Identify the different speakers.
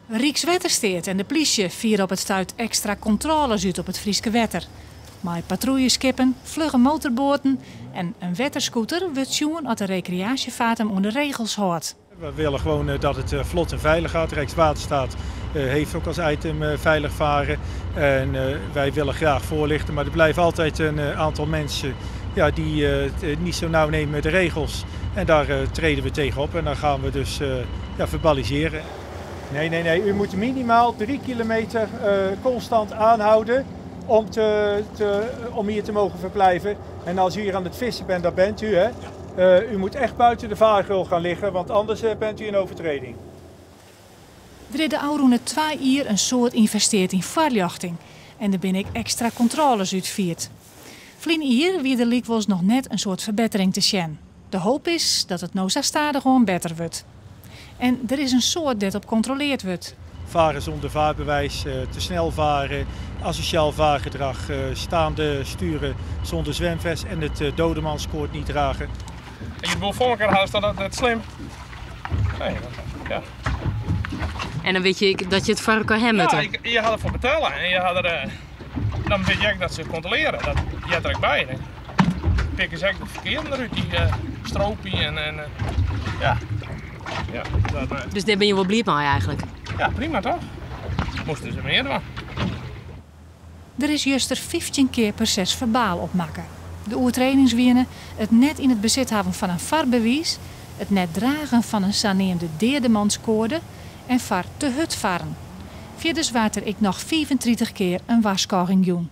Speaker 1: Rykswettersteat en de plysje fiere op it stuit ekstra kontrôles út op it Fryske wetter. Mei patrouilleskippen, flugge motorboaten en in wetterscooter wurdt sjoen oft de rekreaasjefaart him oan de regels hâldt.
Speaker 2: We willen gewoon dat het vlot en veilig gaat. Rijkswaterstaat heeft ook als item veilig varen. En wij willen graag voorlichten, maar er blijven altijd een aantal mensen, ja, die het niet zo nauw nemen met de regels. En daar treden we tegen op en dan gaan we dus, ja, verbaliseren. Nee, nee, nee. U moet minimaal 3 kilometer constant aanhouden om hier te mogen verblijven. En als u hier aan het vissen bent, dat bent u, hè? U moet echt buiten de vaargeul gaan liggen, want anders bent u in overtreding.
Speaker 1: Der is de ôfrûne 2 jier in soad ynvestearre yn foarljochting en der binne ek ekstra kontrôles útfierd. Ferline jier wie der lykwols noch net in soad ferbettering te sjen. De hoop is dat it no sa stadichoan better wurdt. En der is in soad dêr't op kontrolearre wurdt.
Speaker 2: Varen zonder vaarbewijs, te snel varen, asociaal vaargedrag, staande sturen zonder zwemvest en het dodemanskoord niet dragen.
Speaker 3: En je wil voor elkaar halen, is dat net slim? Nee, dat, ja.
Speaker 4: En dan weet je dat je het voor elkaar hebt.
Speaker 3: Ja, je gaat ervoor betalen en je gaat er, dan weet je ook dat ze controleren. Dat je er ook bij. Dan pikken ze ook de verkeerde eruit, die stroopje en ja. Ja, dat,
Speaker 4: Dus dêr binne je wol bliid mei eigentlik?
Speaker 3: Ja, prima toch? Moasten se mear dwaan.
Speaker 1: Der is juster 15 kear proses-ferbaal opmakke. De oertrêdings wiene it net yn it besit hawwen fan in farbewiis, it net dragen fan in saneamde deademanskoarde en foar te hurd farren. Fierders waard der ek noch 35 kear in warskôging jûn.